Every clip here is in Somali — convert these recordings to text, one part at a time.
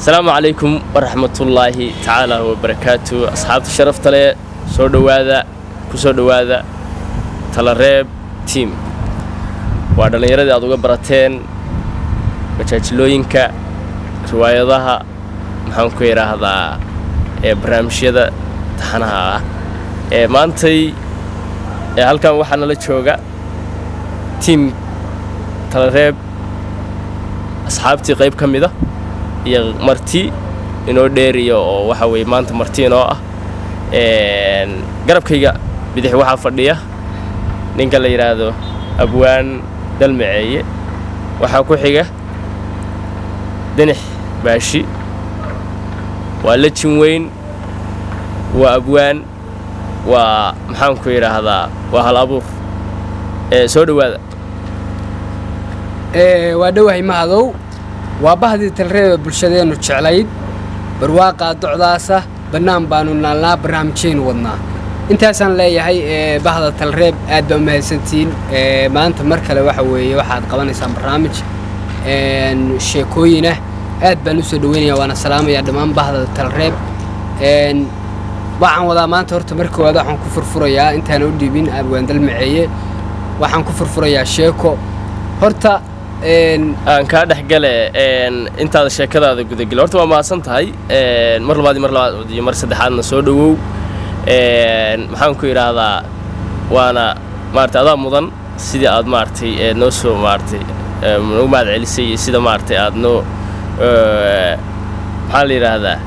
Asalaamu calaykum waraxmatullaahi tacaala wabarakaatu. Asxaabta sharafta leh, soo dhowaada, ku soo dhowaada Talareeb Team. Waa dhallinyaradii aad uga barateen majaajilooyinka, riwaayadaha, maxaan ku idhaahdaa, ee barnaamijyada taxanaha ah. Ee maantay ee halkan waxaa nala jooga team Talareeb, asxaabtii qayb ka mida iyo marti inoo dheeriya oo waxa weeye maanta marti inoo ah. Garabkayga bidix waxaa fadhiya ninka la yidhaahdo Abwaan Dalmaceeye, waxaa ku xiga Denix Baashi, waa lejin weyn, waa abwaan, waa maxaan ku yidhaahdaa, waa hal abuur. Soo dhowaada. Waa dhowahay Mahadow. Waa bahdii Talreeba, bulshadeennu jeclayd, barwaaqaa docdaasa, bannaan baanu naalnaa, barnaamijyaynu wadnaa. Intaasaan leeyahay bahda Talreeb, aad baa u mahadsantihiin. Maanta mar kale waxa weeye waxaad qabanaysaan barnaamij sheekooyinah. Aad baan usoo dhaweynaya, waana salaamayaa dhammaan bahda Talreeb. Waxaan wadaa maanta horta marka koowaad waxaan ku furfurayaa, intaan u dhiibin Abwaan Dalmaceeye, waxaan ku furfurayaa sheeko horta. Aan kaa dhex gale intaada sheekadaada gudagele. Horta waa mahadsan tahay mar labaad iyo mar labaad iyo mar saddexaadna, soo dhowow. Maxaan ku idhaahdaa, waana maaragtay adaa mudan sidii aad maaragtay noo soo maaragtay nagu mahad celisay iyo sida maaragtay aad noo, maxaa la yidhaahdaa,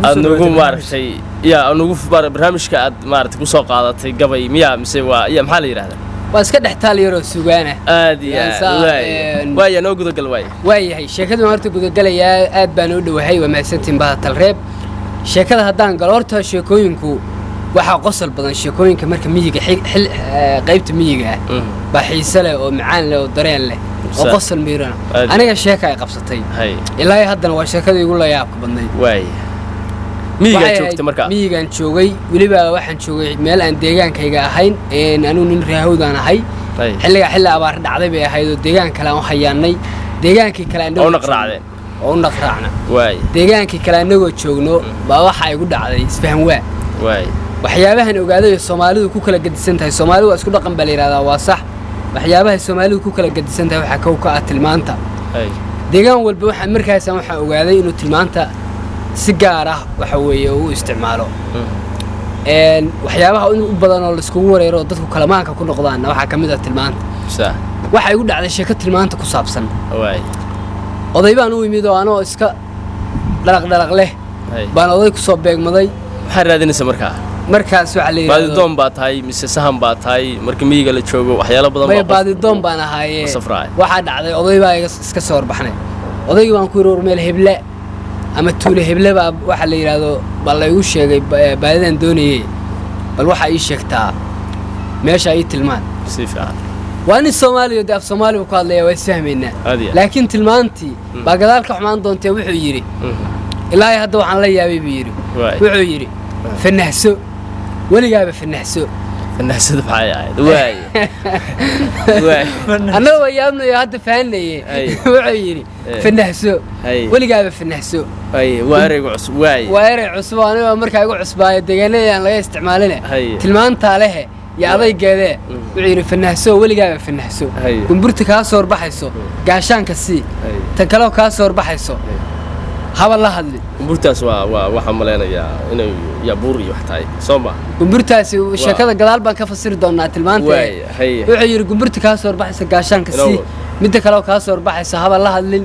aad nagu maaragtay ya nagu barnaamijka aad maaragtay kusoo qaadatay gabay miya mise waa ya maxaa la yidhahdaa? Waa iska dhextaal yaroo sugaana. Aad iyo aad. Waaya, noo gudagal waaya. Waayahay, sheekadu waan horta gudagalayaa. Aad baan u dhowahay, waa mahadsantiin baha Talreeb. Sheekada haddaan galo, horta sheekooyinku waxaa qosol badan sheekooyinka marka miyiga qaybta miyiga ah baa xiise leh oo macaan leh oo dareen leh oo qosol miirana. Aniga sheeka ay qabsatay ilaa haddana waa sheekada igu la yaabka badnayd. Waaya, miyigaa joogta markaa? Miyigaan joogay. Weliba waxaan joogay meel aan deegaankayga ahayn. Anigu nin reehawdaan ahay. Xilligaa xilli abaar dhacday bay ahayd oo deegaan kale aan u hayaanay. Deegaankii kale oo naqraacdeen. Oo u naqraacna. Deegaankii kale annagoo joogno baa waxaa igu dhacday isfahan waa. Waxyaabahan ogaaday oo Soomaalidu ku kala gedisan tahay, Soomaalidu waa isku dhaqan baa la yidhahdaa, waa sax. Waxyaabahay Soomaalidu ku kala gedisan tahay waxaa kow ka ah tilmaanta. Deegaan walba waxaa markaasaan waxaan ogaaday inuu tilmaanta si gaar ah waxa weeye uu isticmaalo. Waxyaabaha in u badan oo laiskugu wareero oo dadku kalamaanka ku noqdaanna waxaa ka mid ah tilmaanta. Waxaa igu dhacday sheeko tilmaanta ku saabsan. Oday baan u imid oo anoo iska dhalaq dhalaq leh baan oday ku soo beegmaday. Maxaa raadinaysa markaa? Markaas waxaa la yidhahdo Baadidoon baa tahay mise sahan baa tahay? Marka miyiga la joogo waxyaalo badan maya, baadidoon baan ahaaye. Waxaa dhacday oday baa iska soo horbaxnay. Odaygii baan ku yidhi, "War, meel heble ama tuulo heble baa waxaa la yidhaahdo baa laygu sheegay baadidan doonayey, bal waxaa ii sheegtaa meesha, ii tilmaan." Si fiican. Waa nin Soomaaliya, dee af Soomaaliya ku hadlaya, waa isfahmaynaa, laakiin tilmaantii baa gadaal ka xumaan doontee. Wuxuu yidhi, ilaa hadda waxaan la yaabay buu yidhi, wuxuu yidhi, "Fanahso, weligaaba fanahso." Fanahsadu maxay ahayd? Waay waay. Annaga waa yaabnayo, hadda fahannaye. Wuxuu yidhi, "Fanahso, weligaaba fanahso." Waa ereyga cusub waay. Waa erey cusub, aniga markaa igu cusbaayo, deegaanadii aan laga isticmaaline. Tilmaantaa lehe iyo adaygeedee. Wuxuu yidhi, "Fanahso, weligaaba fanahso. Gumburta kaa soo horbaxayso gaashaanka sii, tan kaleo kaa soo horbaxayso haba la hadli." Gumburtaas waa waxaan malaynayaa inay yaa buur iyo wax tahay, soo ma? Gumburtaasi sheekada gadaal baan ka fasiri doonaa tilmaanta. Wuxuu yidhi, "Gumburta kaa soo horbaxaysa gaashaanka sii, midda kaleo kaa soo horbaxaysa haba la hadlin.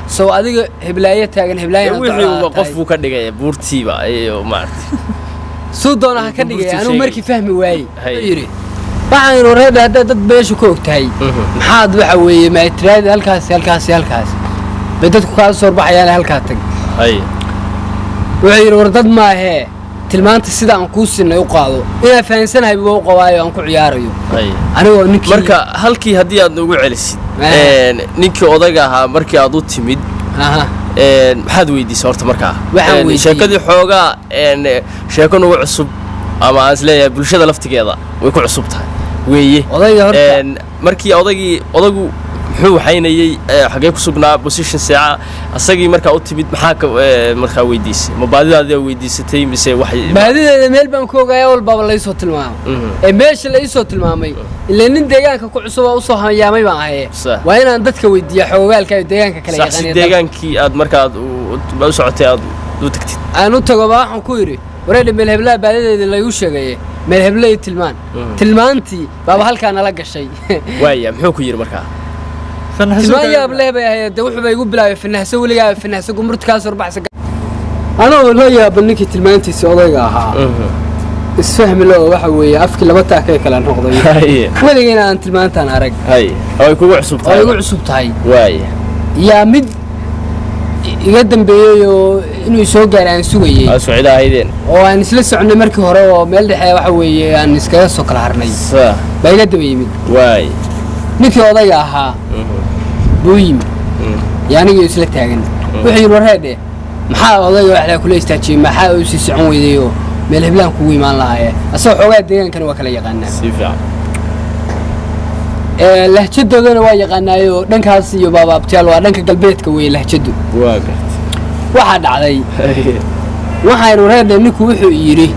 Sow adiga heblaayo taagan, heblaayana wixii qof buu ka dhigay buurtiiba iyo maaragtay." Suu doona ha ka dhigay, anuu markii fahmi waayey. Wuxuu yidhi, waxaan yidhi, "Wareedha, haddaad dad beesha ku og tahay, maxaad waxa weeye maatiraadi halkaasi halkaasi halkaasi bay dadku kaa soo horbaxayaan, halkaa tag." Wuxuu yidhi, "War, dad maahee, tilmaanta sida aan kuu sinay u qaado." Inaan fahansanahay buu u qabaayo aan ku ciyaarayo anigoo ninkii. Marka halkii haddii aad noogu celisid, ninkii odayga ahaa markii aad u timid, maxaad weydiisay horta markaa? Sheekadii xoogaa sheeko nagu cusub ama aan isleeyahay bulshada laftigeeda way ku cusub tahay weeye. Odayga horta Markii odaygii, odaygu Muxuu waxaynayey? Xagee ku sugnaa? Position seeca asagii markaa u timid, maxaa ka markaa weydiisay? Ma baadidaadii weydiisatay mise wax? Baadideeda meel baan ku ogaaya, walbaaba laysoo tilmaamay. Ee meesha la iisoo tilmaamay, ilaa nin deegaanka ku cusub oo usoo hayaamay baan ahaye, waa inaan dadka weydiiya xoogaalka iyo deegaanka kale Sax, si yaqaaniya. Deegaankii aad markaa aad u socotay aad u tagtid. Aan u tago baa waxaan ku yidhi: wareedha, meel heblaha baadideeda laygu sheegaye, meel heblay tilmaan. Tilmaantii baaba halkaa nala gashay. Waaya, muxuu ku yidhi markaa? Tilmaan yaab leh bay ahayd. Dee wuxuu ba igu bilaabay: finahso, weligaa finahso, gumurta kaa soo baxsa. Anoo la yaaba ninkii tilmaantiisa odayga ahaa, isfahmi lo, waxa weeye afkii laba taakay kala noqday. Weligayna aan tilmaantaan arag. Haye, oo ay kugu cusub Oo tahay. igu cusub tahay. Waaya. Yaa mid iga dambeeyey oo inuu soo gaaray aan sugayey. Aad isku cida ahaydeen. Oo aan isla soconay markii hore, oo meel dhexe waxa weeye aan iskaga soo kala harnay, baa iga daba yimid. Waaya. Ninkii odayga ahaa buu yimid iyo anigii isla taagan. Wuxuu yidhi: wareedhe, maxaa odayga waxdaa kula istaajiyey? Maxaa uu sii socon weydayoo meel heblaan kugu imaan lahaaye? Asagoo xoogaa deegaankana waa kala yaqaanaa. Si fiican. Lahjadoodana waa yaqaanaayoo dhankaas iyo baabaabtiyaal waa dhanka galbeedka weeye lahjadu. Waa gartay. Waxaa dhacday, waxaan wareedhe, ninku wuxuu yidhi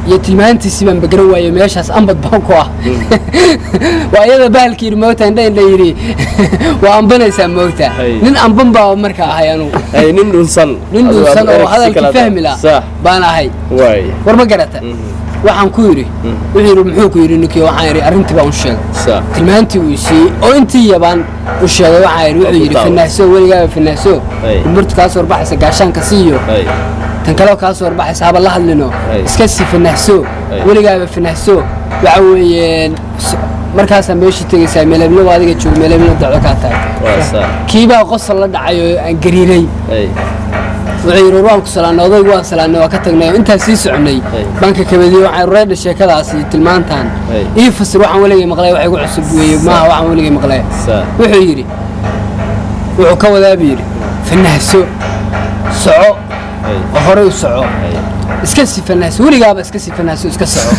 iyo tilmaantiisii baan bagaran waayo, meeshaas ambad baan ku ah. Waa iyada bahalki yidhi moogta, indha indha yidhi, waa ambanaysaa moogta. Nin amban baa marka ahay anugu. Hay, nin dhunsan. Nin dhunsan oo hadalkii fahmi la baan ahay. Waaya. War ma garata? Waxaan ku yidhi, wuxuu yidhi: muxuu ku yidhi ninkii? Waxaan yidhi arrintii baan u sheegay, tilmaantii uu siiyey oo intii yabaan u sheegay. Waxaan yidhi, wuxuu yidhi: finahso, weligaaba finahso, gumburta kaa soo horbaxaysa gaashaanka siiyo, tan kaleo kaa soo horbaxaysa haba la hadlino, iska sii finahso, weligaaba finahso. Waxa weeye markaasaa meeshii tegaysaa, meeleblo adiga joogo, meeleblo dacdo kaa tahay. Waa sax. Kiibaa qosol la dhacay oo aan gariiray. Wuxuu yidhi: war waan ku salaanay odaygu, waan salaanay, waa ka tagnay oo intaan sii soconay banka kabadiye. Waxaan reedha, sheekadaas iyo tilmaantan ii fasir, waxaan weligay maqlay wax igu cusub weeye, maaha waxaan weligay maqlay. Wuxuu yidhi, wuxuu ka wadaa buu yidhi: fanahso, soco, oo horey u soco, iska sii fanahso, weligaaba iska sii fanahso, iska soco.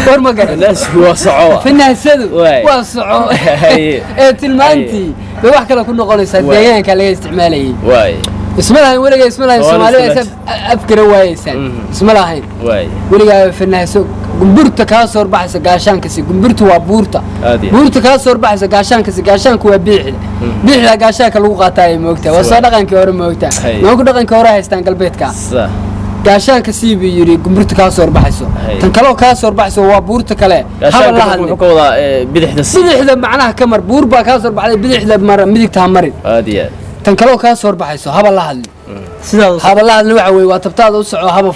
War ma garan? Naasku waa soco. Fanahsadu Waay. waa soco. Ee tilmaantii bay wax kale ku noqonaysaa deegaanka laga isticmaalayay. Waaya. Isma lahayn weliga, isma lahayn. Soomaalida Soomaalida isla afgaran waayeysaan. Isma lahayn. Waaya. Weligaa fanahso, gumburta kaa soo horbaxaysa gaashaankasi. Gumburtu waa buurta. Aad iyo aad. Buurta kaa soo horbaxaysa gaashaankasi. Gaashaanku waa biixda. Biixda gaashaanka lagu qaataayo moogta, waa soo dhaqankii hore moogta. Nimanku dhaqankii hore haystaan galbeedka. Gaashaanka sii buu yidhi gumburta kaa soo horbaxayso. Tan kaleo kaa soo horbaxayso waa buurta kale, haba Gaashaanka la marka hadlin. Wuxuu ka wadaa bidixda si. Bidixda macnaha ka mar, buur baa kaa soo horbaxday, bidixda mar, midigta ha marin. Aad iyo aad. Tan kaleo kaa soo horbaxayso haba la hadlin. Sidaas. Haba la hadlin waxa weeye waa tabtaada u soco, haba.